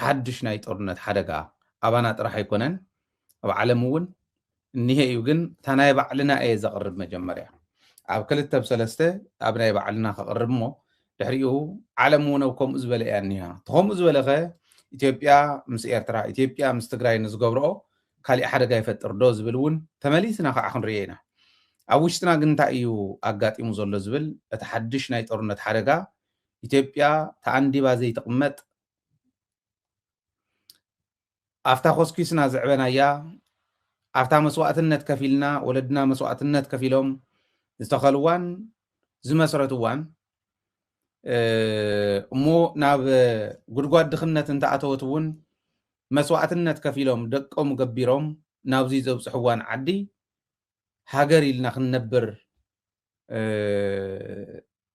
ሓድሽ ናይ ጦርነት ሓደጋ ኣባና ጥራሕ ኣይኮነን፣ ኣብ ዓለም እውን እኒሀ እዩ። ግን እታ ናይ ባዕልና እየ ዘቕርብ። መጀመርያ ኣብ ክልተ ብሰለስተ ኣብ ናይ ባዕልና ከቕርብ እሞ፣ ድሕሪኡ ዓለም እውን ኣብ ከምኡ ዝበለ እያ እኒሃ። እቲ ከምኡ ዝበለኸ ኢትዮጵያ ምስ ኤርትራ፣ ኢትዮጵያ ምስ ትግራይ ንዝገብርኦ ካሊእ ሓደጋ ይፈጥር ዶ ዝብል እውን ተመሊስና ከዓ ክንሪኦ ኢና። ኣብ ውሽጥና ግን እንታይ እዩ ኣጋጢሙ ዘሎ ዝብል፣ እቲ ሓድሽ ናይ ጦርነት ሓደጋ፣ ኢትዮጵያ ተኣንዲባ ዘይትቕመጥ፣ ኣብታ ኮስኪስና ዘዕበናያ፣ ኣብታ መስዋእትነት ከፊልና፣ ወለድና መስዋእትነት ከፊሎም ዝተኸልዋን ዝመስረትዋን፣ እ፣ እሞ ናብ ጉድጓድ ድኽነት እንተኣተወት እውን መስዋእትነት ከፊሎም ደቆም ገቢሮም ናብዚ ዘብፅሕዋን ዓዲ ሃገር ኢልና ክንነብር፣ እ፣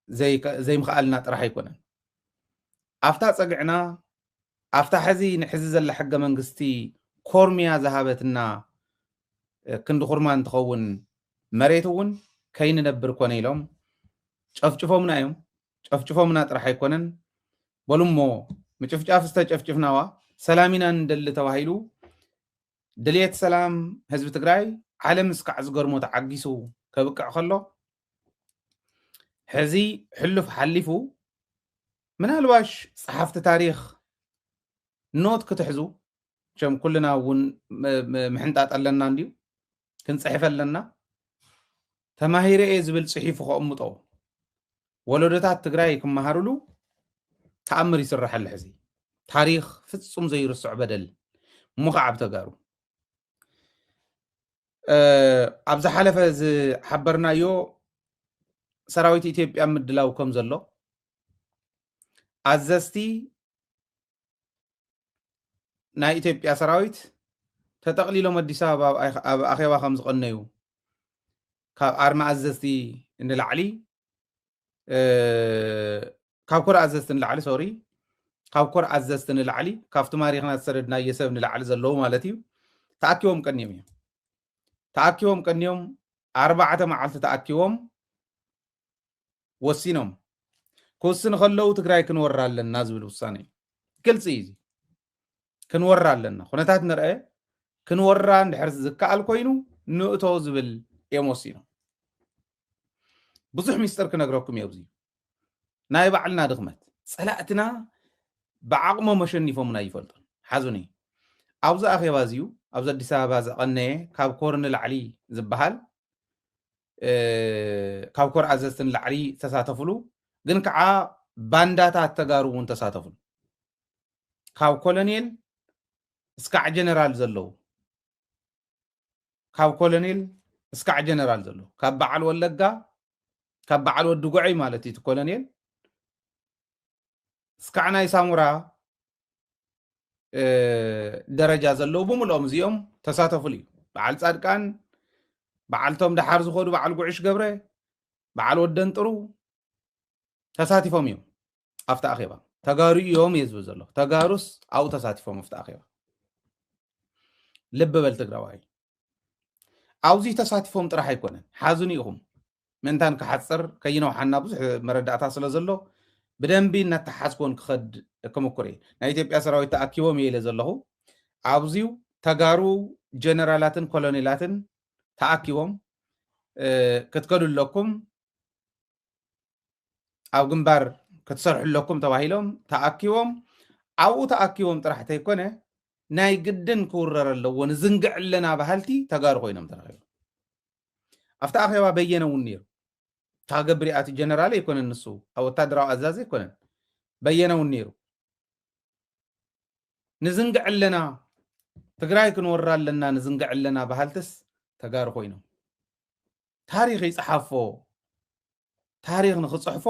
ዘይከ-፣ ዘይምኽኣልና ጥራሕ ኣይኮነን። ኣብታ ፀግዕና፣ ኣብታ ሕዚ ንሕዚ ዘላ ሕገ መንግስቲ ኮርምያ ዝሃበትና፣ እ፣ ክንዲ ኩርማ እንትኸውን መሬት እውን ከይንነብር ኮነ ኢሎም ጨፍጭፎምና እዮም። ጨፍጭፎምና ጥራሕ ኣይኮነን፣ በሉ እሞ ምጭፍጫፍ ዝተጨፍጭፍናዋ ሰላም ኢና ንደሊ ተባሂሉ ድልየት ሰላም ህዝቢ ትግራይ ዓለም እስካዕ ዝገርሞ ተዓጊሱ ከብቅዕ ከሎ፣ ሕዚ ሕሉፍ ሓሊፉ፣ ምናልባሽ ጸሓፍቲ ታሪኽ ኖት ክትሕዙ፣ ሸም ኩልና እውን ም-፣ ም-፣ ምሕንጣጥ ኣለና እንድዩ፣ ክንጽሕፍ ኣለና። ተማሂረ እየ ዝብል ጽሒፉ ከቕምጦ፣ ወለዶታት ትግራይ ክመሃርሉ ተኣምር ይስረሐሉ። ሕዚ ታሪኽ ፍጹም ዘይርስዖ በደል እሞ ከዓ ኣብ ተጋሩ፣ እ፣ ኣብ ዝሓለፈ ዝሓበርናዮ ሰራዊት ኢትዮጵያ ምድላው ከም ዘሎ፣ ኣዘዝቲ ናይ ኢትዮጵያ ሰራዊት ተጠቕሊሎም ኣዲስ ኣበባ ኣብ ኣኸ-፣ ኣብ ኣኼባ ከም ዝቐነዩ፣ ካብ ኣርሚ ኣዘዝቲ ንላዕሊ፣ እ፣ ካብ ኮር ኣዘዝቲ ንላዕሊ፣ ሶሪ፣ ካብ ኮር ኣዘዝቲ ንላዕሊ፣ ካብቲ ማሪኽና ዝሰደድናዮ ሰብ ንላዕሊ ዘለዉ ማለት እዩ፣ ተኣኪቦም ቀንዮም እዮም። ተኣኪቦም ቀንዮም፣ ኣርባዕተ መዓልቲ ተኣኪቦም ወሲኖም። ክውስኑ ከለዉ ትግራይ ክንወራ ኣለና ዝብል ውሳነ እዩ። ግልፂ እዩ እዚ። ክንወራ ኣለና። ኩነታት ንርአ፣ ክንወራ እንድሕር ዝከኣል ኮይኑ ንእቶ ዝብል እዮም ወሲኖም። ብዙሕ ሚስጥር ክነግረኩም እየ ኣብዚ። ናይ ባዕልና ድኽመት። ጸላእትና ብዓቕሞም ኣሸኒፎምና ኣይፈልጡን። ሓዙኒ። ኣብዚ ኣኼባ እዚዩ፣ ኣብዚ ኣዲስ ኣበባ ዝቐነየ ካብ ኮር ንላዕሊ ዝበሃል፣ እ፣ ካብ ኮር ኣዘዝቲ ንላዕሊ ዝተሳተፉሉ፣ ግን ከዓ ባንዳታት ተጋሩ እውን ተሳተፉሉ። ካብ ኮሎኔል እስካዕ ጀነራል ዘለዉ፣ ካብ ኮሎኔል እስካዕ ጀነራል ዘለዉ፣ ካብ በዓል ወለጋ፣ ካብ በዓል ወዲ ጉዐይ ማለት እዩ እቲ ኮሎኔል፣ እስካዕ ናይ ሳሙራ፣ እ፣ ደረጃ ዘለዉ ብምልኦም እዚኦም ተሳተፉሉ እዩ። በዓል ጻድቃን፣ በዓልቶም ደሓር ዝኸዱ በዓል ጉዕሽ ገብረ፣ በዓል ወደንጥሩ ተሳቲፎም እዮም ኣብቲ ኣኼባ። ተጋሩ እዮም እየ ዝብል ዘለኹ። ተጋሩስ ኣብኡ ተሳቲፎም ኣብቲ ኣኼባ። ልቢ በል ትግራዋይ። ኣብዚ ተሳቲፎም ጥራሕ ኣይኮነን። ሓዙኒ ኢኹም። ምእንታን ክሓጽር ከይነውሓና ብዙሕ መረዳእታ ስለ ዘሎ ብደንቢ እናተሓዝኮን ክኸድ ክምኩር እየ። ናይ ኢትዮጵያ ሰራዊት ተኣኪቦም እየ ኢለ ዘለኹ። ኣብዚዩ ተጋሩ ጀነራላትን ኮሎኔላትን ተኣኪቦም፣ እ፣ ክትከዱ ኣለኩም፣ ኣብ ግንባር ክትሰርሑ ኣለኩም ተባሂሎም ተኣኪቦም፣ ኣብኡ ተኣኪቦም ጥራሕ ተይኮነ ናይ ግድን ክውረር ኣለዎ፣ ንዝንግዕ ኣለና በሃልቲ ተጋሩ ኮይኖም ተረኺቦም። ኣብቲ ኣኼባ በየነ እውን ነይሩ። እታ ገብሪኣ እቲ ጀነራል ኣይኮነን ንሱ፣ ኣብ ወታደራዊ ኣዛዚ ኣይኮነን። በየነ እውን ነይሩ። ንዝንግዕ ኣለና፣ ትግራይ ክንወራ ኣለና፣ ንዝንግዕ ኣለና በሃልትስ ተጋሩ ኮይኖም። ታሪኽ ይጽሓፎ። ታሪኽ ንኽጽሕፎ፣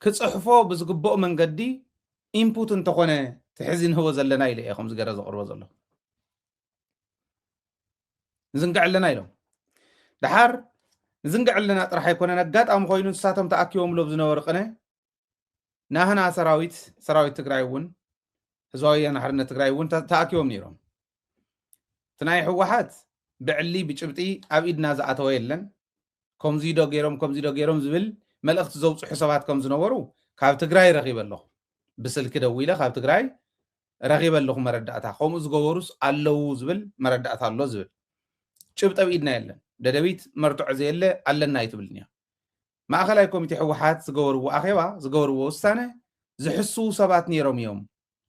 ክጽሕፎ ብዝግብኦ መንገዲ ኢንፑት እንተኾነ፣ እቲ ሕዚ ንህቦ ዘለና ኢለ እየ ከምዚ ገይረ ዘቕርቦ ዘለኹ። ንዝንግዕ ኣለና ኢሎም። ደሓር ንዝንግዕ ኣለና ጥራሕ ኣይኮነን፣ ኣጋጣሚ ኮይኑ ንሳቶም ተኣኪቦምሉ ኣብ ዝነበሩ ቅነ፣ ናህና ሰራዊት፣ ሰራዊት ትግራይ እውን፣ ህዝባዊ ወያነ ሓርነት ትግራይ እውን ተ-፣ ተኣኪቦም ነይሮም። እቲ ናይ ህወሓት ብዕሊ ብጭብጢ ኣብ ኢድና ዝኣተወ የለን። ከምዚ ዶ ገይሮም፣ ከምዚ ዶ ገይሮም ዝብል መልእኽቲ ዘውፅሑ ሰባት ከም ዝነበሩ ካብ ትግራይ ረኺበ ኣለኹ። ብስልኪ ደዊለ ካብ ትግራይ ረኺበ ኣለኹ መረዳእታ። ከምኡ ዝገበሩስ ኣለዉ ዝብል መረዳእታ ኣሎ ዝብል። ጭብጢ ኣብ ኢድና የለን። ደደቢት መርትዖ ዘየለ ኣለና ኣይትብልን እያ። ማእኸላይ ኮሚቴ ህወሓት ዝገበርዎ ኣኼባ፣ ዝገበርዎ ውሳነ ዝሕስዉ ሰባት ነይሮም እዮም።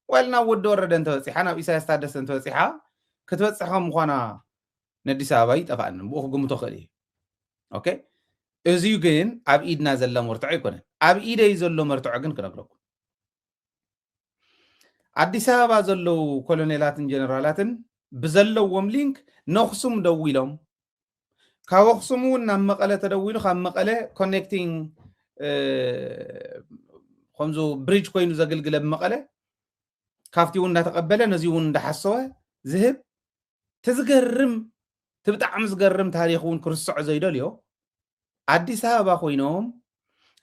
ወል ናብ ወዲ ወረደ እንተበፂሓ፣ ናብ ኢሳያስ ታደሰ እንተበፂሓ፣ ክትበፅሕ ከም ምዃና ነዲስ ኣበባ ይጠፋኣንን ብኡ ክግምቶ ክእል እዩ። ኦኬ፣ እዚ ግን ኣብ ኢድና ዘለ መርትዖ ኣይኮነን። ኣብ ኢደይ ዘሎ መርትዖ ግን ክነግረኩም። ኣዲስ ኣበባ ዘለዉ ኮሎኔላትን ጀነራላትን ብዘለዎም ሊንክ ነኽሱም ደዊሎም፣ ካብ ኣኽሱም እውን ናብ መቐለ ተደዊሉ፣ ካብ መቐለ ኮኔክቲንግ ከምዚ ብሪጅ ኮይኑ ዘገልግለ ብመቐለ ካብቲ እውን እንዳተቐበለ ነዚ እውን እንዳሓሰወ ዝህብ፣ ትዝገርም፣ ትብጣዕሚ ዝገርም ታሪኽ እውን ክርስዖ ዘይደልዮ፣ ኣዲስ ኣበባ ኮይኖም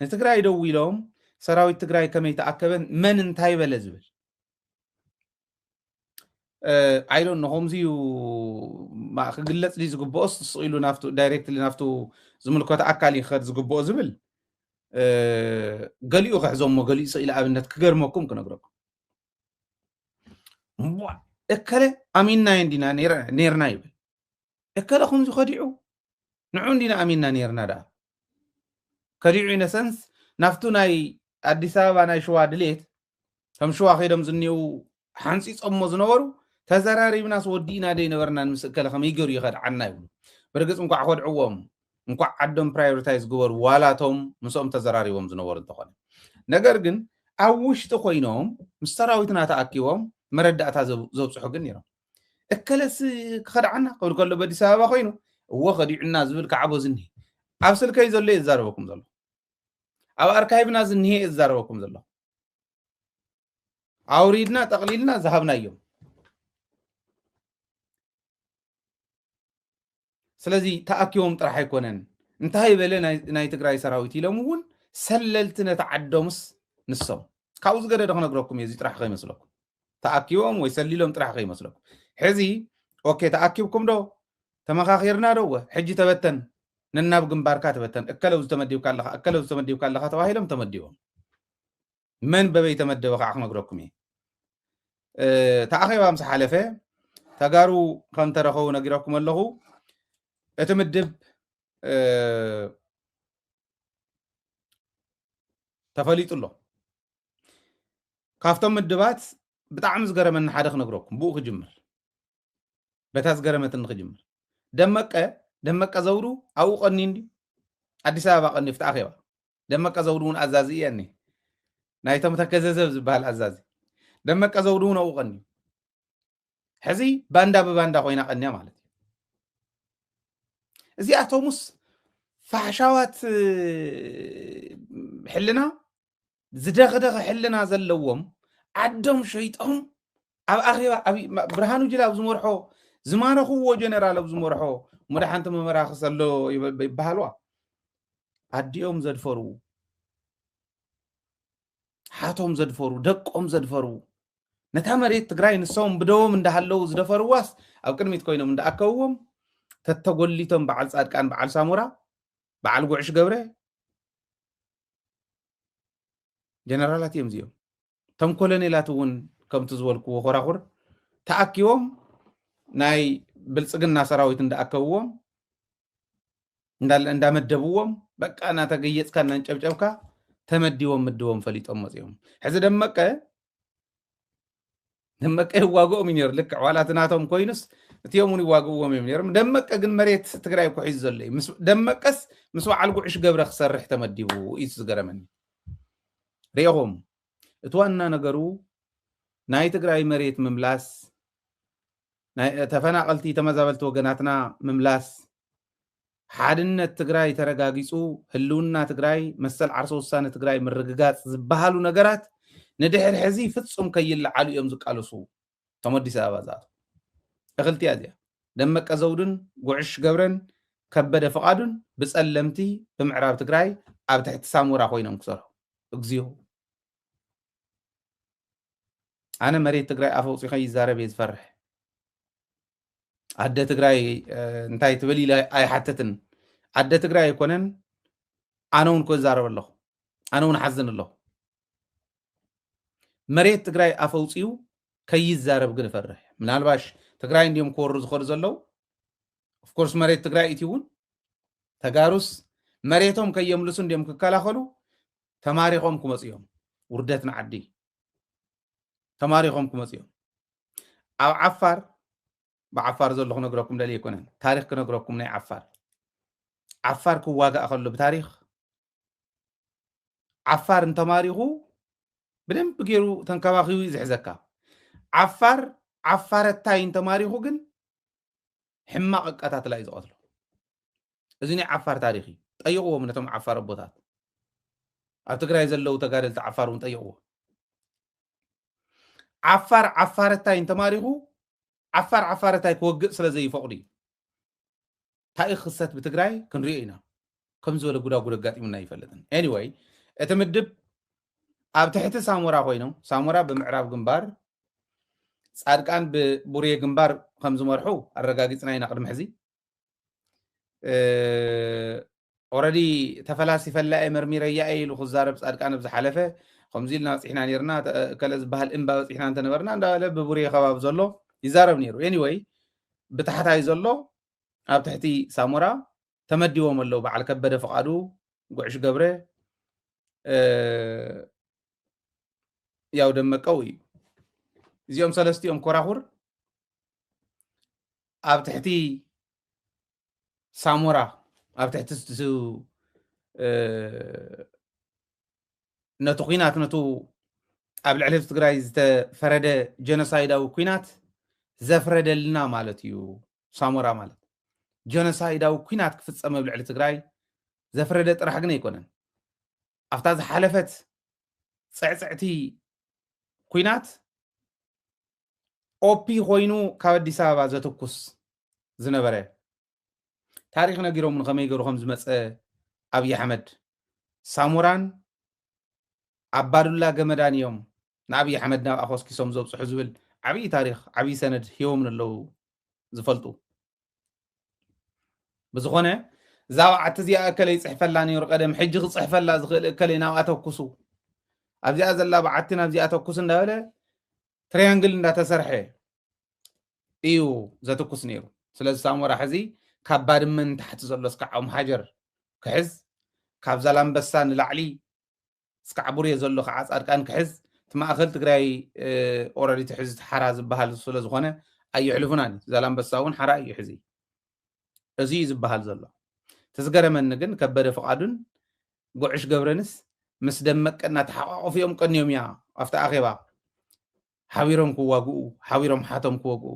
ንትግራይ ደዊሎም ሰራዊት ትግራይ ከመይ ተኣከበን መን እንታይ በለ ዝብል ኣይዶን። ከምዚ እዩ ክግለፅ ድዩ ዝግብኦስ ስቕ ኢሉ ናፍቱ ዳይሬክትሊ ናፍቱ ዝምልከቶ ኣካል እዩ ክኸድ ዝግብኦ ዝብል ገሊኡ ክሕዞሞ ገሊኡ ስቕ ኢሉ ኣብነት ክገርመኩም ክነግረኩም። እከለ ኣሚንናዮ እንዲና ነይርና ይብል። እከለ ከምዚ ከዲዑ ንዑ እንዲና ኣሚንና ነይርና ደኣ። ከዲዑ ኢነሰንስ ናፍቱ ናይ ኣዲስ ኣበባ ናይ ሽዋ ድሌት ከም ሽዋ ከይዶም ዝኒው ሓንፂፆሞ ዝነበሩ ተዘራሪብናስ ወዲእና ደይ ነበርና ምስ እከለ ከመይ ገሩ ይኸድዓና ይብሉ። ብርግፅ እንኳዕ ከድዕዎም እንኳዕ ዓዶም ፕራዮሪታይዝ ግበሩ ዋላቶም ምስኦም ተዘራሪቦም ዝነበሩ እንተኾነ፣ ነገር ግን ኣብ ውሽጢ ኮይኖም ምስ ሰራዊትና ተኣኪቦም መረዳእታ ዘብፅሑ ግን ነይሮም። እከለስ ክኸድዓና ክብል ከሎ በዲስ ኣበባ ኮይኑ እዎ ከዲዑና ዝብል ከዓቦ ዝኒሄ ኣብ ስልከይ ዘሎ እየ ዝዛረበኩም ዘሎ። ኣብ ኣርካይቭና ዝኒሄ እየ ዝዛረበኩም ዘሎ። ኣውሪድና ጠቕሊልና ዝሃብናዮም። ስለዚ ተኣኪቦም ጥራሕ ኣይኮነን እንታይ በለ ናይ ትግራይ ሰራዊት ኢሎም እውን ሰለልቲ ነቲ ዓዶምስ ንሶም ካብኡ ዝገደደ ክነግረኩም እየ። እዚ ጥራሕ ከይመስለኩም ተኣኪቦም ወይ ሰሊሎም ጥራሕ ከይመስለኩም። ሕዚ ኦኬ ተኣኪብኩም ዶ ተመኻኺርና ዶ እወ ሕጂ ተበተን ነናብ ግንባርካ ተበተን እከለው ዝተመዲብካ ኣለኻ እከለው ዝተመዲብካ ኣለኻ ተባሂሎም ተመዲቦም። መን በበይ ተመደበ ከዓ ክነግረኩም እየ። ተኣኼባ ምስ ሓለፈ ተጋሩ ከም ተረኸቡ ነጊረኩም ኣለኹ። እቲ ምድብ ተፈሊጡ ኣሎ። ካብቶም ምድባት ብጣዕሚ ዝገረመኒ ሓደ ክነግረኩም ብኡ ክጅምር በታ ዝገረመትኒ ክጅምር። ደመቀ ደመቀ ዘውዱ ኣብኡ ቀኒ እንዲ ኣዲስ ኣበባ ቀኒ ፍቲ ኣኼባ ደመቀ ዘውዱ እውን ኣዛዚ እየኒ ናይቶም ተከዘዘብ ዝበሃል ኣዛዚ ደመቀ ዘውዱ እውን ኣብኡ ቀኒ። ሕዚ ባንዳ ብባንዳ ኮይና ቀንያ ማለት እዩ። እዚኣቶምስ ፋሕሻዋት ሕልና ዝደኽደኸ ሕልና ዘለዎም ዓዶም ሸይጦም ኣብ ኣኼባ ብርሃኑ ጅላ ኣብ ዝመርሖ ዝማረኽዎ ጀነራል ኣብ ዝመርሖ ሙዳ ሓንቲ መመራኽስ ኣሎ ይበሃልዋ ኣዲኦም ዘድፈሩ ሓቶም ዘድፈሩ ደቆም ዘድፈሩ ነታ መሬት ትግራይ ንሶም ብደቦም እንዳሃለዉ ዝደፈርዋስ ኣብ ቅድሚት ኮይኖም እንዳኣከብዎም ተተጎሊቶም በዓል ፃድቃን በዓል ሳሞራ በዓል ጉዕሽ ገብረ ጀነራላት እዮም እዚኦም። እቶም ኮሎኔላት እውን ከምቲ ዝበልክዎ ኮራኹር ተኣኪቦም ናይ ብልፅግና ሰራዊት እንዳኣከብዎም እንዳመደብዎም በቃ እናተገየፅካ እናንጨብጨብካ ተመዲቦም ምድቦም ፈሊጦም መፅኦም። ሕዚ ደመቀ ደመቀ ይዋግኦም እዩ ነይሩ። ልክዕ ዋላ እቲ ናቶም ኮይኑስ እቲኦም እውን ይዋግእዎም እዮም ነይሮም። ደመቀ ግን መሬት ትግራይ እኮ ሒዙ ዘሎ እዩ። ደመቀስ ምስ በዓል ጉዕሽ ገብረ ክሰርሕ ተመዲቡ እዩ ዝገረመኒ። ሪኢኹም እቲ ዋና ነገሩ ናይ ትግራይ መሬት ምምላስ፣ ተፈናቐልቲ ተመዛበልቲ ወገናትና ምምላስ፣ ሓድነት ትግራይ ተረጋጊፁ፣ ህልውና ትግራይ፣ መሰል ዓርሰ ውሳነ ትግራይ ምርግጋፅ ዝበሃሉ ነገራት ንድሕር ሕዚ ፍፁም ከይለዓሉ እዮም ዝቃለሱ። እቶም ኣዲስ ኣበባ ዝኣተው እኽልቲያ እዚኣ ደመቀ ዘውዱን ጉዕሽ ገብረን ከበደ ፍቓዱን ብፀለምቲ ብምዕራብ ትግራይ ኣብ ትሕቲ ሳሞራ ኮይኖም ክሰርሑ። እግዚኦ ኣነ መሬት ትግራይ ኣፈውፂ ከይዛረብ እየ ዝፈርሕ። ኣደ ትግራይ እንታይ ትብል ኢለ ኣይሓተትን። ኣደ ትግራይ ኣይኮነን ኣነ እውን ክዛረብ ኣለኹ። ኣነ እውን ሓዝን ኣለኹ። መሬት ትግራይ ኣፈውፂኡ ከይዛረብ ግን እፈርሕ። ምናልባሽ ትግራይ እንዲዮም ክወሩ ዝኸዱ ዘለዉ። ኦፍኮርስ መሬት ትግራይ እቲ እውን ተጋሩስ መሬቶም ከየምልሱ እንዲዮም ክከላኸሉ ተማሪኾም ክመፁ እዮም። ውርደት ንዓዲ ተማሪኾም ክመፁ እዮም። ኣብ ዓፋር ብዓፋር ዘሎ ክነግረኩም ደልየ ኣይኮነን፣ ታሪኽ ክነግረኩም ናይ ዓፋር። ዓፋር ክዋጋእ ከሎ ብታሪኽ ዓፋር እንተማሪኹ ብደንብ ገይሩ ተንከባኺቡ እዩ ዝሕዘካ። ዓፋር ዓፋረታይ እንተማሪኹ ግን ሕማቕ ኣቀታትላ እዩ ዝቐትሎ። እዚ ናይ ዓፋር ታሪኽ እዩ። ጠይቕዎም ነቶም ዓፋር ኣቦታት፣ ኣብ ትግራይ ዘለዉ ተጋደልቲ ዓፋር እውን ጠይቕዎ። ዓፋር ዓፋረታይ እንተማሪኹ ዓፋር ዓፋረታይ ክወግእ ስለ ዘይፈቕዱ እዩ። እንታይ እዩ ክኽሰት ብትግራይ ክንሪኦ ኢና። ከም ዝበለ ጉዳጉድ ኣጋጢሙና ኣይፈልጥን። ኤኒወይ እቲ ምድብ ኣብ ትሕቲ ሳሞራ ኮይኖም ሳሞራ ብምዕራብ ግንባር ፃድቃን ብቡሬ ግንባር ከም ዝመርሑ ኣረጋጊፅና ኢና። ቅድሚ ሕዚ ኦረዲ ተፈላሲፈላ እየ መርሚረያ እየ ኢሉ ክዛረብ ፃድቃን ኣብ ዝሓለፈ ከምዚ ኢልና በፂሕና ነርና እከለ ዝበሃል እምባ በፂሕና እንተነበርና እንዳበለ ብቡሬ ከባቢ ዘሎ ይዛረብ ነይሩ። ኤኒወይ ብታሕታይ ዘሎ ኣብ ትሕቲ ሳሞራ ተመዲቦም ኣለዉ። በዓል ከበደ ፍቓዱ፣ ጉዕሽ ገብረ፣ ያው ደመቀው እዩ። እዚኦም ሰለስቲኦም ኮራኹር ኣብ ትሕቲ ሳሞራ ኣብ ትሕቲ ነቲ ኩናት ነቱ ኣብ ልዕሊ ህዝቢ ትግራይ ዝተፈረደ ጀኖሳይዳዊ ኩናት ዘፍረደልና ማለት እዩ። ሳሞራ ማለት ጀኖሳይዳዊ ኩናት ክፍፀም ኣብ ልዕሊ ትግራይ ዘፍረደ ጥራሕ ግን ኣይኮነን። ኣብታ ዝሓለፈት ፅዕፅዕቲ ኩናት ኦፒ ኮይኑ ካብ ኣዲስ ኣበባ ዘትኩስ ዝነበረ ታሪኽ ነጊሮም ንኸመይ ገሩ ከም ዝመፀ ኣብይ ኣሕመድ ሳሞራን ኣባዱላ ገመዳን እዮም ንኣብይ ኣሕመድ ናብ ኣኾስኪሶም ዘብፅሑ ዝብል ዓብዪ ታሪኽ ዓብዪ ሰነድ ሂቦም ኣለዉ ዝፈልጡ። ብዝኾነ እዛ በዓቲ እዚኣ እከለ ይፅሕፈላ ነይሩ ቀደም፣ ሕጂ ክፅሕፈላ ዝኽእል እከለ ናብኣ ተኩሱ፣ ኣብዚኣ ዘላ በዓቲ ናብዚኣ ተኩስ እንዳበለ ትሪያንግል እንዳተሰርሐ እዩ ዘትኩስ ነይሩ። ስለዚ ሳሞራ ሕዚ ካብ ባድመ ንታሕቲ ዘሎ እስካዕ ኦም ሃጀር ክሕዝ፣ ካብ ዛላምበሳ ንላዕሊ እስካዕ ቡሬ ዘሎ ከዓ ፃድቃን ክሕዝ፣ እቲ ማእኸል ትግራይ ኦረዲ ትሕዝ ሓራ ዝበሃል ስለ ዝኾነ ኣየሕልፉናን እዩ። ዛላምበሳ እውን ሓራ እዩ ሕዚ። እዚ እዩ ዝበሃል ዘሎ። እቲ ዝገረመኒ ግን ከበደ ፍቓዱን ጉዕሽ ገብረንስ ምስ ደመቀ እናተሓቋቆፉ እዮም ቀንዮም እያ ኣብቲ ኣኼባ ሓቢሮም ክዋግኡ ሓቢሮም ሓቶም ክወግኡ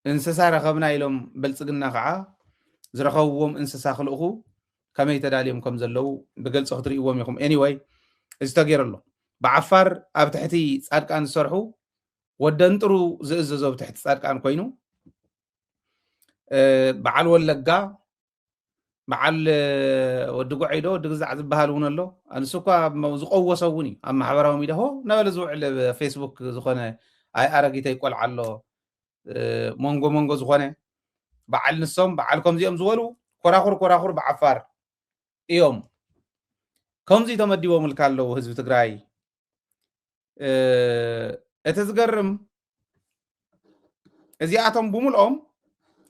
እንስሳ ረኸብና ኢሎም ብልፅግና ከዓ ዝረኸብዎም እንስሳ ክልእኹ ከመይ ተዳልዮም ከም ዘለዉ ብግልፂ ክትርእይዎም ኢኹም። ኤኒወይ እዚ ተገይሩ ኣሎ። ብዓፋር ኣብ ትሕቲ ፃድቃን ዝሰርሑ ወደንጥሩ ዝእዘዞ ብትሕቲ ፃድቃን ኮይኑ በዓል ወለጋ በዓል ወዲ ጉዐይ ዶ ወዲ ግዛዕ ዝበሃል እውን ኣሎ። ኣንሱ እኳ ዝቀወሰ እውን እዩ ኣብ ማሕበራዊ ሚዲያ ሆ እናበለ ዝውዕል ፌስቡክ ዝኾነ ኣይ ኣረጊተይ ቆልዓ ኣሎ መንጎ መንጎ ዝኾነ በዓል ንሶም በዓል ከምዚኦም ዝበሉ ኮራኹር ኮራኹር ብዓፋር እዮም። ከምዚ ተመዲቦምልካ ኣለዉ ህዝቢ ትግራይ። እቲ ዝገርም እዚኣቶም ብምልኦም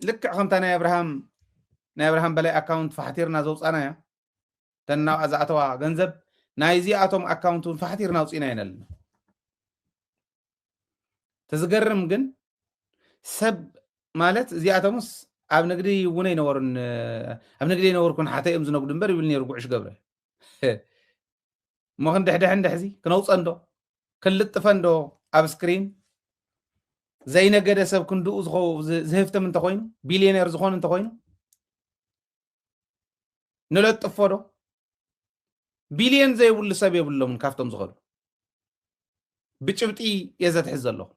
ልክዕ ከምታ ናይ ኣብርሃም ናይ ኣብርሃም በላይ ኣካውንት ፋሕቲርና ዘውፃናያ ተናብኣ ዝኣተዋ ገንዘብ ናይ እዚኣቶም ኣካውንት እውን ፋሕቲርና ኣውፂእና ኢና ኣለና። እቲ ዝገርም ግን ሰብ ማለት እዚኣቶምስ ኣብ ንግዲ እውን ኣይነበሩን ኣብ ንግዲ ኣይነበርኩን ሓተይ እዮም ዝነግዱ እምበር ይብል ነይሩ ጉዕሽ ገብረ። እሞ ክንድሕድሕ እንድሕዚ ክነውፀን ዶ ክንልጥፈን ዶ ኣብ ስክሪን ዘይነገደ ሰብ ክንድኡ ዝህፍትም እንተኮይኑ ቢልዮኔር ዝኾኑ እንተኮይኑ ንለጥፎ ዶ? ቢልዮን ዘይብሉ ሰብ የብሎምን ካብቶም ዝኸዱ ብጭብጢ እየ ዘትሕዝ ዘለኹ።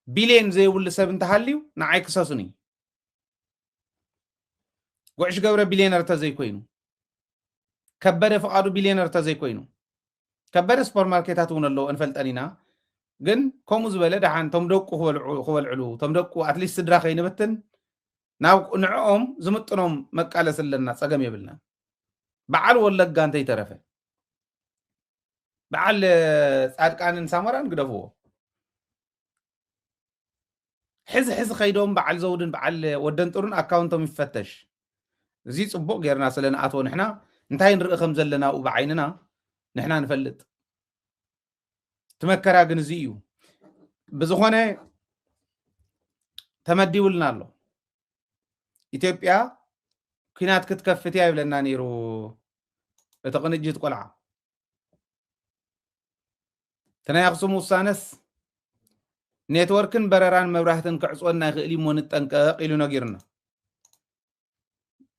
ቢልዮን ዘይብሉ ሰብ እንተሃልዩ ንዓይ ክሰሱን እዩ። ጉዕሽ ገብረ ቢልዮነር ተዘይኮይኑ ከበደ ፍቓዱ ቢልዮነር ተዘይኮይኑ ከበደ ሱፐርማርኬታት እውን ኣለዎ እንፈልጠን ኢና። ግን ከምኡ ዝበለ ደሓን ቶም ደቁ ክበልዑ ክበልዕሉ ቶም ደቁ ኣትሊስት ስድራ ከይንብትን ናብ ንዕኦም ዝምጥኖም መቃለስ ኣለና፣ ፀገም የብልና። በዓል ወለጋ እንተይተረፈ በዓል ፃድቃንን ሳሞራን ግደፍዎ። ሕዚ ሕዚ ከይዶም በዓል ዘውድን በዓል ወደንጥሩን ኣካውንቶም ይፈተሽ። እዚ ጽቡቕ ጌርና ስለ ንኣትዎ ንሕና እንታይ ንርኢ ከም ዘለና ኣብኡ ብዓይንና ንሕና ንፈልጥ። እቲ መከራ ግን እዚ እዩ። ብዝኾነ ተመዲቡልና ኣሎ። ኢትዮጵያ ኲናት ክትከፍት እያ ይብለና ነይሩ እቲ ቅንጅት ቆልዓ። እቲ ናይ ኣኽሱም ውሳነስ ኔትወርክን በረራን መብራህትን ክዕፅወና ይኽእል እዩ እሞ ንጠንቀቕ ኢሉ ነጊሩና።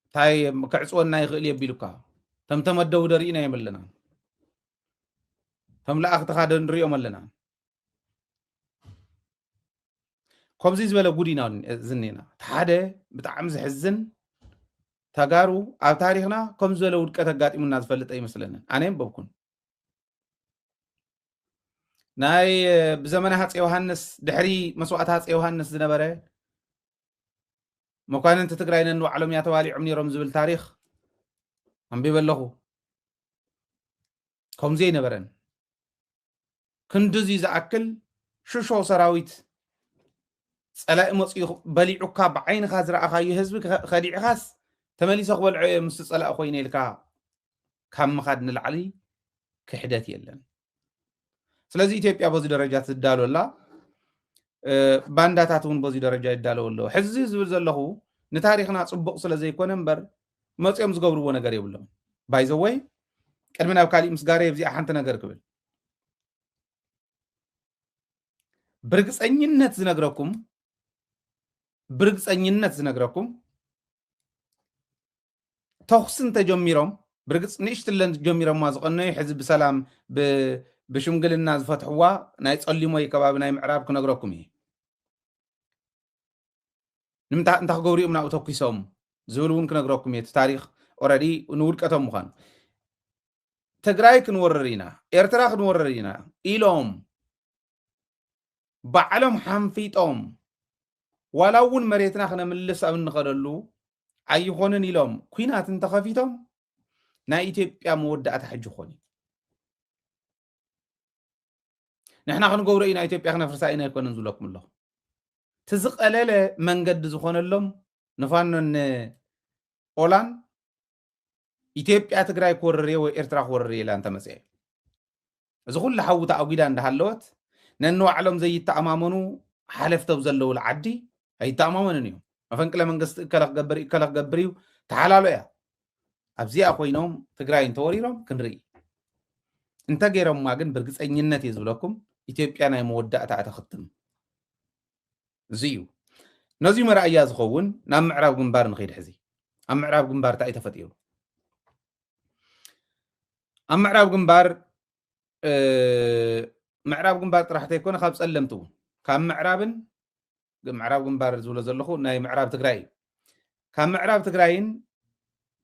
እንታይ ክዕፅወና ይኽእል እዩ ኣቢሉካ? ከም ተመደቡ ደሪእና የመለና። ከም ለኣኽትኻ ዶ ንሪኦም ኣለና። ከምዚ ዝበለ ጉድ ኢና ዝኔና። እቲ ሓደ ብጣዕሚ ዘሕዝን፣ ተጋሩ ኣብ ታሪኽና ከምዚ ዝበለ ውድቀት ኣጋጢሙና ዝፈልጥ ኣይመስለንን። ኣነ የንበብኩን። ናይ ብዘመነ ሃፀ ዮሃንስ፣ ድሕሪ መስዋእቲ ሃፀ ዮሃንስ ዝነበረ መኳንንቲ ትግራይ ነንባዕሎም እያ ተባሊዖም ነይሮም ዝብል ታሪኽ ኣንቢበ ኣለኹ። ከምዚ ኣይነበረን። ክንድዚ ዝኣክል ሽሾ ሰራዊት ጸላኢ መጺኡ በሊዑካ ብዓይንኻ ዝረኣኻዮ ህዝቢ ከ-፣ ከዲዕኻስ ተመሊሰ ክበልዖ እየ ምስ ጸላኢ ኮይነ ኢልካ ካብ ምኻድ ንላዕሊ ክሕደት የለን። ስለዚ ኢትዮጵያ በዚ ደረጃ ትዳሎ ኣላ። እ፣ ባንዳታት እውን በዚ ደረጃ ይዳለዉ ኣለዉ። ሕዚ ዝብል ዘለኹ ንታሪኽና ጽቡቕ ስለ ዘይኮነ እምበር መጺኦም ዝገብርዎ ነገር የብሎም። ባይዘወይ ቅድሚ ናብ ካሊእ ምስጋረ የብዚኣ ሓንቲ ነገር ክብል። ብርግጸኝነት ዝነግረኩም፣ ብርግጸኝነት ዝነግረኩም ተኹሲ እንተጀሚሮም፣ ብርግጽ ንእሽትለን ጀሚሮማ ዝቐነዩ ሕዚ ብሰላም ብ-፣ ብሽምግልና ዝፈትሕዋ ናይ ጸሊሞይ ከባቢ ናይ ምዕራብ ክነግረኩም እየ። ንምንታ-፣ እንታይ ክገብሩ እዮም ናብኡ ተኩሶም ዝብል እውን ክነግረኩም እየ። እቲ ታሪኽ ኦረዲ ንውድቀቶም ምዃኑ። ትግራይ ክንወርር ኢና፣ ኤርትራ ክንወርር ኢና ኢሎም ባዕሎም ሓንፊጦም ዋላ እውን መሬትና ክነምልስ ኣብ እንኸደሉ ኣይኾንን ኢሎም ኲናት እንተኸፊቶም ናይ ኢትዮጵያ መወዳእታ ሕጂ ኾን እዩ። ንሕና ክንገብሮ ኢና፣ ኢትዮጵያ ክነፍርሳ ኢና ኣይኮነን ዝብለኩም ኣለኹ። እቲ ዝቐለለ መንገዲ ዝኾነሎም ንፋኖን ንኦላን ኢትዮጵያ ትግራይ ክወርር እየ ወይ ኤርትራ ክወርር እየ ኢላ እንተመፅአ፣ እዚ ኩሉ ሓዊ ተኣጒዳ እንዳሃለወት ነንባዕሎም ዘይተኣማመኑ ሓለፍቲ ኣብ ዘለውሉ ዓዲ ኣይተኣማመኑን እዮም። መፈንቅለ መንግስቲ እከለ ክገብር እዩ፣ እከለ ክገብር እዩ፣ ተሓላሎ እያ። ኣብዚኣ ኮይኖም ትግራይ እንተወሪሮም ክንርኢ። እንተገይሮማ ግን ብርግፀኝነት እየ ዝብለኩም ኢትዮጵያ ናይ መወዳእታ እተኽትም። እዚ እዩ። ነዚ መርኣያ ዝኸውን ናብ ምዕራብ ግንባር ንኸይድ። ሕዚ ኣብ ምዕራብ ግንባር እንታይ እዩ ተፈጢሩ? ኣብ ምዕራብ ግንባር፣ እ፣ ምዕራብ ግንባር ጥራሕ ተይኮነ ካብ ጸለምቲ እውን፣ ካብ ምዕራብን፣ ምዕራብ ግንባር ዝብሎ ዘለኹ ናይ ምዕራብ ትግራይ እዩ። ካብ ምዕራብ ትግራይን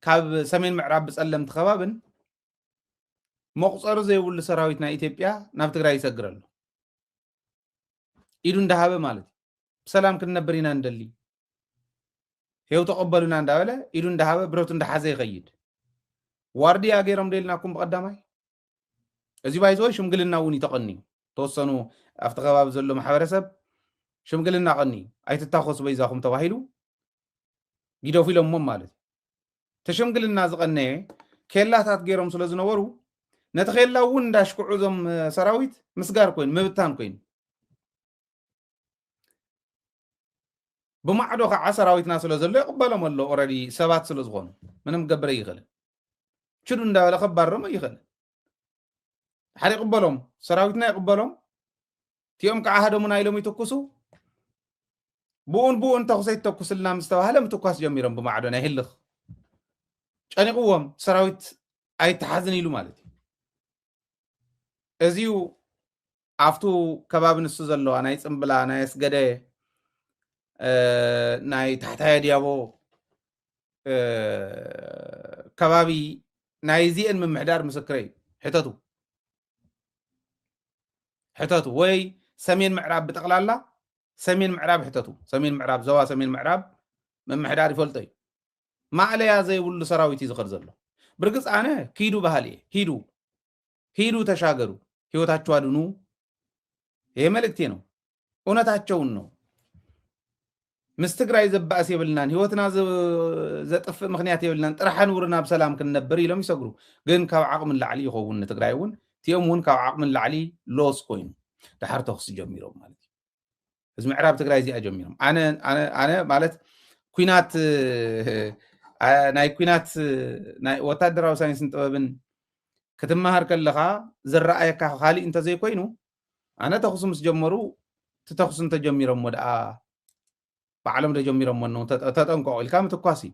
ካብ ሰሜን ምዕራብ ብጸለምቲ ከባብን መቑጸሪ ዘይብሉ ሰራዊት ናይ ኢትዮጵያ ናብ ትግራይ ይሰግር ኣሎ። ኢዱ እንዳሃበ ማለት እዩ። ብሰላም ክንነብር ኢና እንደሊ፣ ሄው ተቐበሉና እንዳበለ ኢዱ እንዳሃበ ብረቱ እንዳሓዘ ይኸይድ። ዋርድያ ገይሮም ዶ ኢልናኩም ብቐዳማይ? እዚ ባይዘወይ ሽምግልና እውን እዩ ተቐንዩ። ተወሰኑ ኣብቲ ከባቢ ዘሎ ማሕበረሰብ ሽምግልና ቀንዩ፣ ኣይትታኮሱ በይዛኹም ተባሂሉ ግደፉ ኢሎሞም ማለት እዩ። እቲ ሽምግልና ዝቐነየ ኬላታት ገይሮም ስለ ዝነበሩ ነቲ ኬላ እውን እንዳሽክዑ እዞም ሰራዊት ምስጋር ኮይኑ፣ ምብታን ኮይኑ። ብማዕዶ ከዓ ሰራዊትና ስለ ዘሎ ይቕበሎም ኣሎ። ኦረዲ ሰባት ስለ ዝኾኑ ምንም ክገብር ኣይኽእልን። ችዱ እንዳበለ ከባረሮም ኣይኽእልን። ድሓር ይቕበሎም፣ ሰራዊትና ይቕበሎም። እቲኦም ከዓ ሃደሙና ኢሎም ይትኩሱ። ብኡን ብኡን ተኹሲ ኣይትተኩስልና ምስ ተባህለ ምትኳስ ጀሚሮም ብማዕዶ ናይ ህልኽ። ጨኒቕዎም፣ ሰራዊት ኣይተሓዝን ኢሉ ማለት እዩ። እዚዩ ኣብቱ ከባቢ ንሱ ዘለዋ ናይ ጽምብላ፣ ናይ ኣስገደ፣ እ፣ ናይ ታሕታይ ኣድያቦ፣ እ፣ ከባቢ ናይዚአን ምምሕዳር ምስክረይ ሕተቱ። ሕተቱ ወይ ሰሜን ምዕራብ ብጠቕላላ ሰሜን ምዕራብ ሕተቱ። ሰሜን ምዕራብ፣ ዞባ ሰሜን ምዕራብ ምምሕዳር ይፈልጦ እዩ። ማእለያ ዘይብሉ ሰራዊት እዩ ዝኸድ ዘሎ። ብርግጽ ኣነ ኪዱ በሃሊ እየ። ሂዱ፣ ሂዱ ተሻገሩ፣ ህይወታችሁ አድኑ። ይሄ መልእክቴ ነው። እውነታቸውን ነው። ምስ ትግራይ ዘባእስ የብልናን፣ ህይወትና ዘጥፍእ ምኽንያት የብልናን፣ ጥራሕ ንውር ናብ ሰላም ክንነብር ኢሎም ይሰግሩ። ግን ካብ ዓቕሚ ንላዕሊ ይኸውን ንትግራይ እውን፣ እቲኦም እውን ካብ ዓቕሚ ንላዕሊ ሎስ ኮይኑ ድሓር ተኽሲ ጀሚሮም ማለት እዩ። እዚ ምዕራብ ትግራይ እዚኣ ጀሚሮም ኣነ ኣነ ኣነ ማለት ኩናት ናይ ኩናት ናይ ወታደራዊ ሳይንስን ጥበብን ክትመሃር ከለኻ ዝረኣየካ ካልእ እንተዘይኮይኑ ኣነ ተኹሲ ምስ ጀመሩ እቲ ተኹሲ እንተጀሚሮም ወደኣ ባዕሎም ዶ ጀሚሮም ወነው ተጠንቀቑ ኢልካ ምትኳስ እዩ።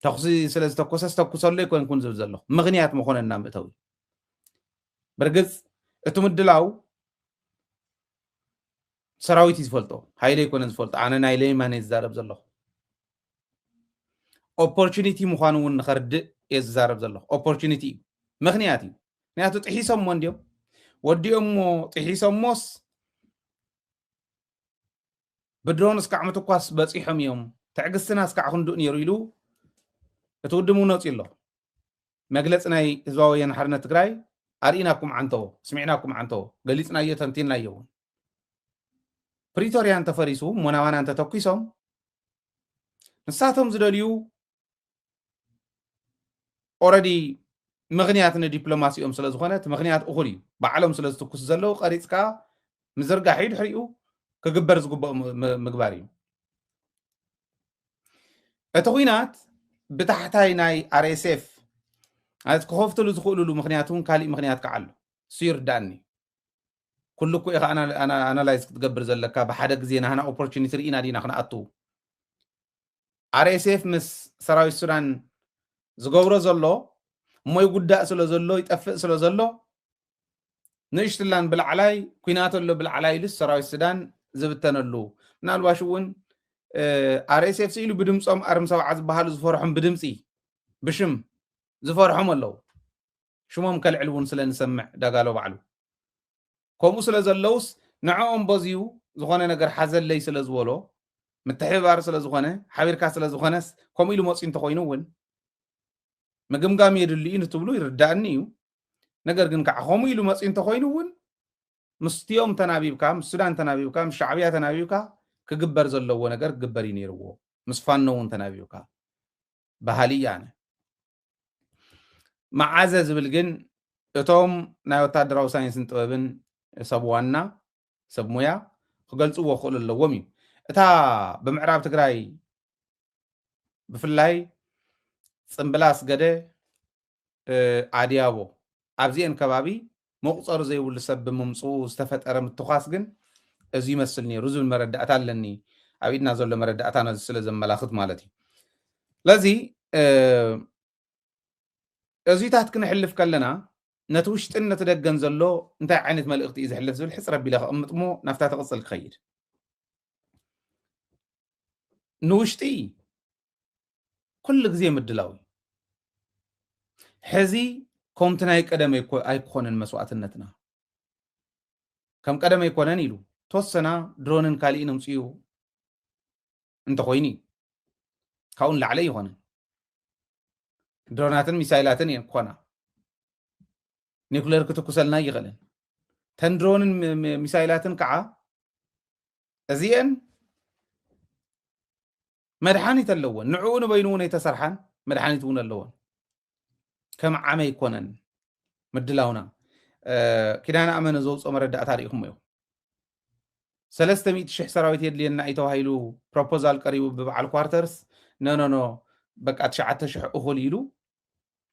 ተኹሲ ስለ ዝተኮሰ ዝተኩሰሉ ኣይኮንኩን ዝብል ዘለኹ ምኽንያት መኾነና ምእተዊ። ብርግፅ እቲ ምድላው ሰራዊት እዩ ዝፈልጦ፣ ሃይለ ኣይኮነን ዝፈልጦ። ኣነ ናይ ለይማን እየ ዝዛረብ ዘለኹ። ኦፖርቹኒቲ ምዃኑ እውን ንኸርድእ እየ ዝዛረብ ዘለኹ። ኦፖርቹኒቲ እዩ፣ ምኽንያት እዩ። ምክንያቱ ጥሒሶሞ እንዲዮም ወዲኦሞ ጥሒሶሞስ ብድሮን እስካዕ ምትኳስ በፂሖም እዮም፣ ትዕግስትና እስካዕ ክንዱእ ነይሩ ኢሉ እቲ ውድብ እውን ወፂኡ ኣሎ። መግለፂ ናይ ህዝባዊ ወያነ ሓርነት ትግራይ ኣርኢናኩም ዓንተዎ፣ ስሚዕናኩም ዓንተዎ፣ ገሊፅናዮ፣ ተንቲንናዮ እውን። ፕሪቶርያ እንተፈሪሱ እሞ ናባና እንተተኩሶም ንሳቶም ዝደልዩ ኦረዲ ምኽንያት ንዲፕሎማሲኦም ስለ ዝኾነ እቲ ምኽንያት እኹል እዩ። ባዕሎም ስለ ዝትኩሱ ዘለዉ ቀሪፅካ ምዝርጋሕ እዩ፣ ድሕሪኡ ክግበር ዝግበኦ ምግባር እዩ። እቲ ኹናት ብታሕታይ ናይ ኣርኤስኤፍ ማለት ክኸፍትሉ ዝኽእሉሉ ምኽንያት እውን ካሊእ ምኽንያት ከዓ ኣሎ። እሱ ይርዳእኒ። ኩሉ እኮ ኢኻ ኣናላይዝ ክትገብር ዘለካ። ብሓደ ግዜ ናህና ኦፖርቹኒቲ ርኢና ዲና ክንኣቱ? ኣርኤስኤፍ ምስ ሰራዊት ሱዳን ዝገብሮ ዘሎ እሞ ይጉዳእ ስለ ዘሎ ይጠፍእ ስለ ዘሎ ንእሽትላን ብላዕላይ ኩናት ኣሎ ብላዕላይ ኢሉስ ሰራዊት ሱዳን ዝብተነሉ ምናልባሽ እውን ኣርኤስኤፍ ስኢሉ ብድምፆም ኣርም ሰብዓ ዝበሃሉ ዝፈርሖም ብድምፂ ብሽም ዝፈርሖም ኣለዉ። ሽሞም ከልዕል እውን ስለ ንሰምዕ ዳጋሎ ባዕሉ ከምኡ ስለ ዘለውስ ንዕኦም በዚዩ ዝኾነ ነገር ሓዘለይ ስለ ዝበሎ ምትሕብባር ስለ ዝኾነ ሓቢርካ ስለ ዝኾነስ ከምኡ ኢሉ መፅዩ እንተኮይኑ እውን ምግምጋም የድሊ እዩ ንትብሉ ይርዳእኒ እዩ። ነገር ግን ከዓ ከምኡ ኢሉ መፅዩ እንተኮይኑ እውን ምስቲኦም ተናቢብካ ምስ ሱዳን ተናቢብካ ምስ ሻዕብያ ተናቢብካ ክግበር ዘለዎ ነገር ክግበር እዩ ነይርዎ። ምስ ፋኖ እውን ተናቢብካ በሃሊ እየ ኣነ። መዓዘ ዝብል ግን እቶም ናይ ወታደራዊ ሳይንስን ጥበብን ሰብ ዋና ሰብ ሙያ ክገልፅዎ ክኽእሉ ኣለዎም እዩ። እታ ብምዕራብ ትግራይ ብፍላይ ፅምብላ ኣስገደ ኣድያቦ ኣብዚአን ከባቢ መቁፀሪ ዘይብሉ ሰብ ብምምፅኡ ዝተፈጠረ ምትኳስ ግን እዚ ይመስል ነይሩ ዝብል መረዳእታ ኣለኒ። ኣብ ኢድና ዘሎ መረዳእታ ነዚ ስለ ዘመላኽት ማለት እዩ። ስለዚ እዚታት ክንሕልፍ ከለና ነቲ ውሽጥን ነቲ ደገን ዘሎ እንታይ ዓይነት መልእኽቲ እዩ ዝሕልፍ ዝብል ሕፅር ኣቢለ ከቕምጥ እሞ ናብታ ትቕፅል ክኸይድ። ንውሽጢ ኩሉ ግዜ ምድላው እዩ። ሕዚ ከምቲ ናይ ቀደም ኣይኮነን መስዋእትነትና ከም ቀደም ኣይኮነን ኢሉ ተወሰና ድሮንን ካሊእን ኣምፅኡ እንተኮይኑ እዩ። ካብኡ ንላዕሊ ኣይኮነን። ድሮናትን ሚሳይላትን እየን ክኾና። ኒኩሌር ክትኩሰልና ይኽእልን ተን ድሮንን ሚሳይላትን ከዓ እዚአን መድሓኒት ኣለወን። ንዕኡ ንበይኑ እውን ኣይተሰርሓን መድሓኒት እውን ኣለወን። ከም ዓመ ኣይኮነን ምድላውና። ኪዳነ ኣመነ ዘውፅኦ መረዳእታ ርኢኹም እዮም። ሰለስተ ሚእቲ ሽሕ ሰራዊት የድልየና እዩ ተባሂሉ ፕሮፖዛል ቀሪቡ ብበዓል ኳርተርስ ነኖኖ በቃ ትሽዓተ ሽሕ እኹል ኢሉ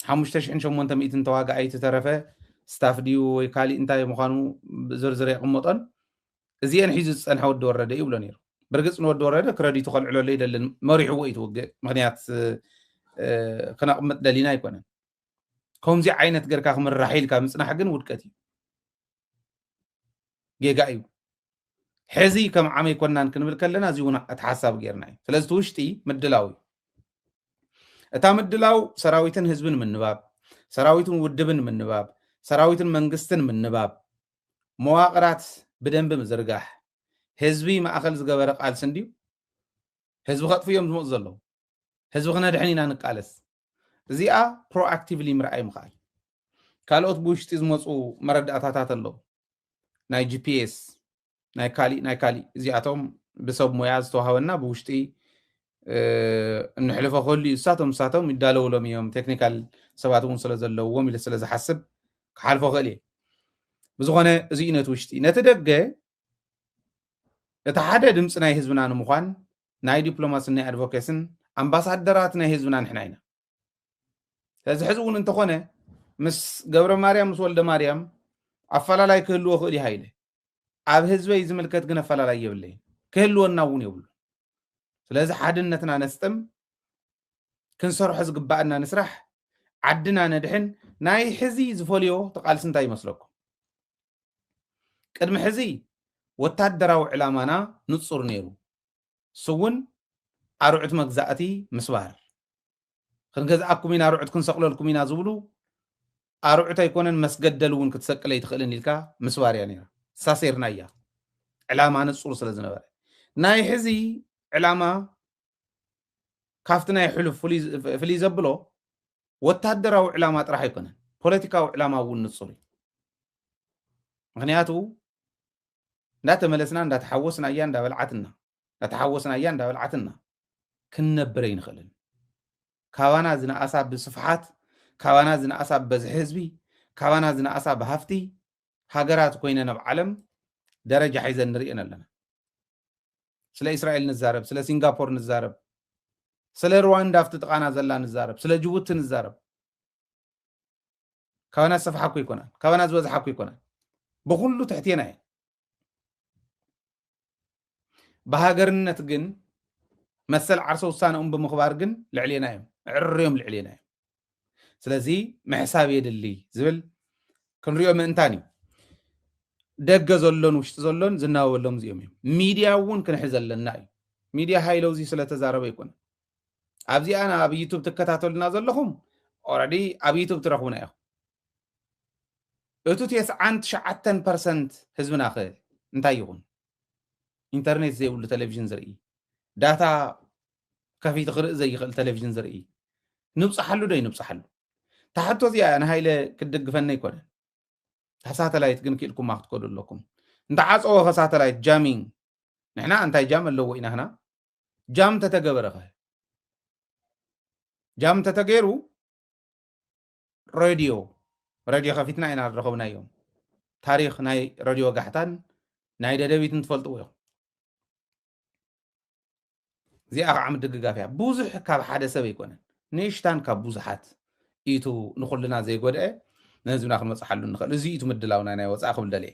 ሓሙሽተ ሽሕን ሸሞንተ ሚእትን ተዋጋኣይ ዝተረፈ ስታፍ ድዩ ወይ ካሊእ እንታይ ምዃኑ ዝርዝር የቕምጦን እዚአን ሒዙ ዝፀንሐ ወዲ ወረደ ይብሎ ነይሩ። ብርግፅ ንወዲ ወረደ ክረዲቱ ከልዕለሉ ይደልን መሪሕዎ እዩ ትውግእ ምክንያት ክነቕምጥ ደሊና ኣይኮነን። ከምዚ ዓይነት ገርካ ክምራሕ ኢልካ ምፅናሕ ግን ውድቀት እዩ፣ ጌጋ እዩ። ሕዚ ከም ዓመይ ኮናን ክንብል ከለና እዚ እውን እቲ ሓሳብ ጌርና እዩ። ስለዚ እቲ ውሽጢ ምድላው እዩ። እታ ምድላው ሰራዊትን ህዝብን ምንባብ፣ ሰራዊትን ውድብን ምንባብ፣ ሰራዊትን መንግስትን ምንባብ፣ መዋቕራት ብደንቢ ምዝርጋሕ፣ ህዝቢ ማእኸል ዝገበረ ቃልሲ እንድዩ ህዝቢ ከጥፉ እዮም ዝመፁ ዘለዉ። ህዝቢ ክነድሕን ኢና ንቃለስ። እዚኣ ፕሮኣክቲቭሊ ምርኣይ ምኽኣል። ካልኦት ብውሽጢ ዝመፁ መረዳእታታት ኣለዉ። ናይ ጂፒኤስ ናይ ካሊእ ናይ ካሊእ እዚኣቶም ብሰብ ሞያ ዝተዋሃበና ብውሽጢ እንሕልፎ ክህሉ እዩ። እሳቶም እሳቶም ይዳለውሎም እዮም፣ ቴክኒካል ሰባት እውን ስለ ዘለውዎም ኢለ ስለ ዝሓስብ ክሓልፎ ክእል እየ። ብዝኾነ እዚ እዩ ነቲ ውሽጢ። ነቲ ደገ እቲ ሓደ ድምፂ ናይ ህዝብና ንምዃን ናይ ዲፕሎማስን ናይ ኣድቮኬስን ኣምባሳደራት ናይ ህዝብና ንሕና ኢና። ስለዚ ሕዚ እውን እንተኾነ ምስ ገብረ ማርያም ምስ ወልደ ማርያም ኣፈላላይ ክህልዎ ክእል ይሃ ኢለ ኣብ ህዝበይ ዝምልከት ግን ኣፈላላይ የብለይን። ክህልወና እውን የብሉ። ስለዚ ሓድነትና ነስጥም፣ ክንሰርሖ ዝግባኣና ንስራሕ፣ ዓድና ነድሕን። ናይ ሕዚ ዝፈልዮ ተቃልሲ እንታይ ይመስለኩም? ቅድሚ ሕዚ ወታደራዊ ዕላማና ንጹር ነይሩ። እሱ እውን ኣርዑት መግዛእቲ ምስባር። ክንገዝኣኩም ኢና፣ ኣርዑት ክንሰቅለልኩም ኢና ዝብሉ ኣርዑት ኣይኮነን፣ መስገደል እውን ክትሰቅለይ ትኽእልን ኢልካ ምስባር እያ ነይራ። ሳሴርና እያ ዕላማ ንጹር ስለ ዝነበረ። ናይ ሕዚ ዕላማ ካብቲ ናይ ሕሉፍ ፍልይ ዘብሎ ወታደራዊ ዕላማ ጥራሕ ኣይኮነን፣ ፖለቲካዊ ዕላማ እውን ንጹር እዩ። ምክንያቱ እንዳተመለስና እንዳተሓወስና እያ እንዳበልዓትና እንዳተሓወስና እያ እንዳበልዓትና ክንነብር ኣይንኽእልን። ካባና ዝነኣሳ ብስፍሓት፣ ካባና ዝነኣሳ ብበዝሒ ህዝቢ፣ ካባና ዝነኣሳ ብሃፍቲ ሃገራት ኮይነን ኣብ ዓለም ደረጃ ሒዘን ንርእየን ኣለና። ስለ እስራኤል ንዛረብ፣ ስለ ሲንጋፖር ንዛረብ፣ ስለ ሩዋንዳ ኣብቲ ጥቓና ዘላ ንዛረብ፣ ስለ ጅቡቲ ንዛረብ። ካባና ዝሰፍሓ እኮ ይኮናን፣ ካባና ዝበዝሓ እኮ ይኮናን። ብኩሉ ትሕቴና እየን። ብሃገርነት ግን መሰል ዓርሰ ውሳነኦም ብምኽባር ግን ልዕሌና እዮም፣ ዕርዮም ልዕሌና እዮም። ስለዚ ምሕሳብ የድሊ ዝብል ክንሪኦ ምእንታን እዩ። ደገ ዘሎን ውሽጢ ዘሎን ዝናበበሎም እዚኦም እዮም። ሚድያ እውን ክንሕዝ ኣለና እዩ። ሚድያ ሃይለውዚ ስለተዛረበ ይኮነ። ኣብዚኣ ኣብ ዩቱብ ትከታተሉና ዘለኹም ኦረዲ ኣብ ዩቱብ ትረኽቡና ኢኹም። እቱ ተስዓን ትሽዓተን ፐርሰንት ህዝብና ኸ እንታይ ይኹን? ኢንተርኔት ዘይብሉ ቴሌቪዥን ዝርኢ፣ ዳታ ከፊቱ ክርኢ ዘይኽእል ቴሌቪዥን ዝርኢ፣ ንብፅሓሉ ዶ ይንብፅሓሉ? ታሕቶ እዚኣ ንሃይለ ክትድግፈኒ ኣይኮነን። እታ ሳተላይት ግን ክኢልኩማ ክትከዱ ኣለኩም። እንተዓፀወ ኸ ሳተላይት ጃሚንግ፣ ንሕና እንታይ ጃም ኣለዎ ኢና? ህና ጃም ተተገበረ ኸ? ጃም ተተገይሩ ሬድዮ፣ ሬድዮ ከፊትና ኢና ዝረኸብናዮም። ታሪኽ ናይ ሬድዮ ጋሕታን ናይ ደደቢትን ትፈልጥዎ ኢኹም። እዚኣ ከዓ ምድግጋፍ እያ። ብዙሕ ካብ ሓደ ሰብ ኣይኮነን፣ ንእሽታን ካብ ብዙሓት ኢቱ ንኹልና ዘይጎድአ ንህዝብና ክንበፅሓሉ ንኽእል። እዚ ኢቱ ምድላውና ናይ ወፃኢ ክብል ደልየ።